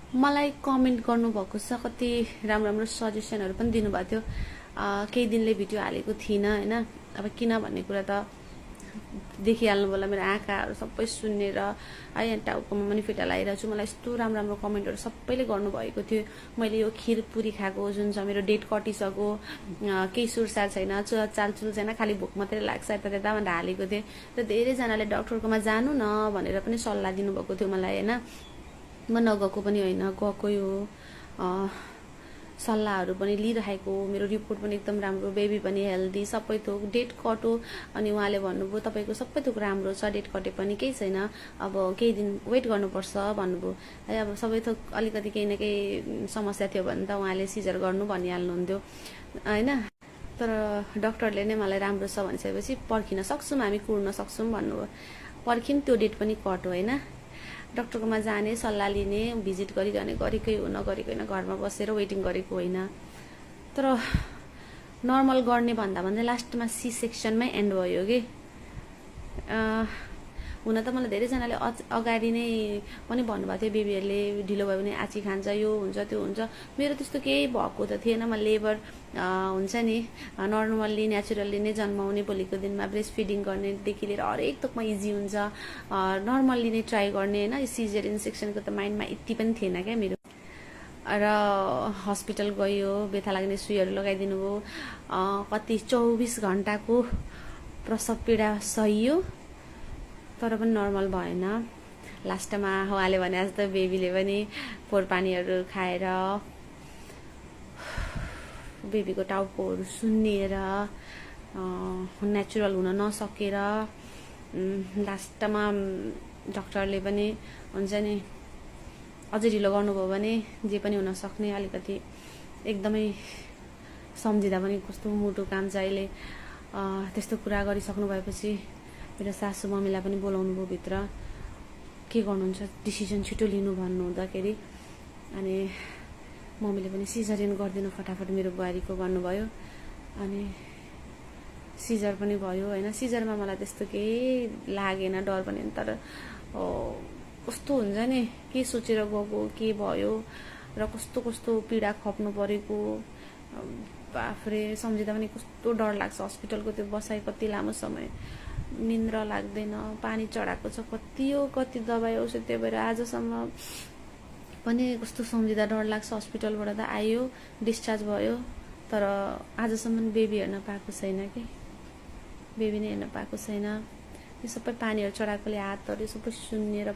मलाई कमेन्ट गर्नुभएको छ, कति राम्रो राम्रो सजेसनहरू पनि दिनुभएको थियो। केही दिनले भिडियो हालेको थिइनँ होइन। अब किन भन्ने कुरा त देखिहाल्नु होला, मेरो आँखाहरू सबै सुन्नेर है, यहाँ टाउकोमा पनि फिटा लगाइरहेको छु। मलाई यस्तो राम्रो राम्रो कमेन्टहरू सबैले गर्नुभएको थियो। मैले यो खिर पुरी खाएको जुन छ मेरो डेट कटिसक्यो, केही सुरसार छैन, चालचुल छैन, खालि भोक मात्रै लाग्छ यता त्यता भनेर हालेको थिएँ। र धेरैजनाले डक्टरकोमा जानु न भनेर पनि सल्लाह दिनुभएको थियो मलाई होइन। म नगएको पनि होइन, गएकै हो। सल्लाहहरू पनि लिइरहेको, मेरो रिपोर्ट पनि एकदम राम्रो, बेबी पनि हेल्दी, सबै थोक डेट कट्यो। अनि उहाँले भन्नुभयो तपाईँको सबै थोक राम्रो छ, डेट कटे पनि केही छैन, अब केही दिन वेट गर्नुपर्छ भन्नुभयो है। अब सबै थोक अलिकति केही न केही समस्या थियो भने त उहाँले सिजर गर्नु भनिहाल्नुहुन्थ्यो होइन। तर डक्टरले नै मलाई राम्रो छ भनिसकेपछि पर्खिन सक्छौँ, हामी कुर्न सक्छौँ भन्नुभयो। पर्खिन, त्यो डेट पनि कट्यो होइन। डक्टरकोमा जाने, सल्लाह लिने, भिजिट गरिरहने गरेकै हो, नगरेको होइन, घरमा बसेर वेटिङ गरेको होइन। तर नर्मल गर्ने भन्दा भन्दै लास्टमा सी सेक्सनमै एन्ड भयो कि। हुन त मलाई धेरैजनाले अगाडि नै पनि भन्नुभएको थियो, बेबीहरूले ढिलो भयो भने आची खान्छ, यो हुन्छ त्यो हुन्छ। मेरो त्यस्तो केही भएको त थिएन। म लेबर हुन्छ नि, नर्मल्ली नेचुरल्ली नै जन्माउने, भोलिको दिनमा ब्रेस्ट फिडिङ गर्नेदेखि लिएर हरेक थोकमा इजी हुन्छ, नर्मल्ली नै ट्राई गर्ने होइन। सिजरियन सेक्सनको त माइन्डमा यति पनि थिएन क्या मेरो। र हस्पिटल गयो, बेथा लाग्ने सुईहरू लगाइदिनु भयो, कति 24 घन्टाको प्रसव पीडा सहियो, तर पनि नर्मल भएन। लास्टमा उहाँले भने जस्तो बेबीले पनि फोहोर पानीहरू खाएर, बेबीको टाउकोहरू सुन्निएर, नेचुरल हुन नसकेर लास्टमा डक्टरले पनि हुन्छ नि अझै ढिलो गर्नुभयो भने जे पनि हुनसक्ने, अलिकति एकदमै सम्झिँदा पनि कस्तो मुटु कान्छ अहिले। त्यस्तो कुरा गरिसक्नु भएपछि मेरो सासू मम्मीलाई पनि बोलाउनु भयो भित्र, के गर्नुहुन्छ डिसिजन छिटो लिनु भन्नु हुँदाखेरि। अनि मम्मीले पनि सिजरियन गरिदिनु फटाफट मेरो बुहारीको भन्नुभयो। अनि सिजर पनि भयो होइन। सिजरमा मलाई त्यस्तो केही लागेन, डर पनि, तर कस्तो हुन्छ नि, के सोचेर गएको, के भयो र कस्तो कस्तो पीडा खप्नु परेको, बाफ्रे सम्झिँदा पनि कस्तो डर लाग्छ। हस्पिटलको त्यो बसाइ कति लामो समय, निन्द्रा लाग्दैन, पानी चढाएको छ कति हो, कति दबाई औषध, त्यही भएर आजसम्म पनि कस्तो सम्झिँदा डर लाग्छ। हस्पिटलबाट त आयो, डिस्चार्ज भयो, तर आजसम्म बेबी हेर्न पाएको छैन कि, बेबी नै हेर्न पाएको छैन। यो सबै पानीहरू चढाएकोले हातहरू सबै सुन्निएर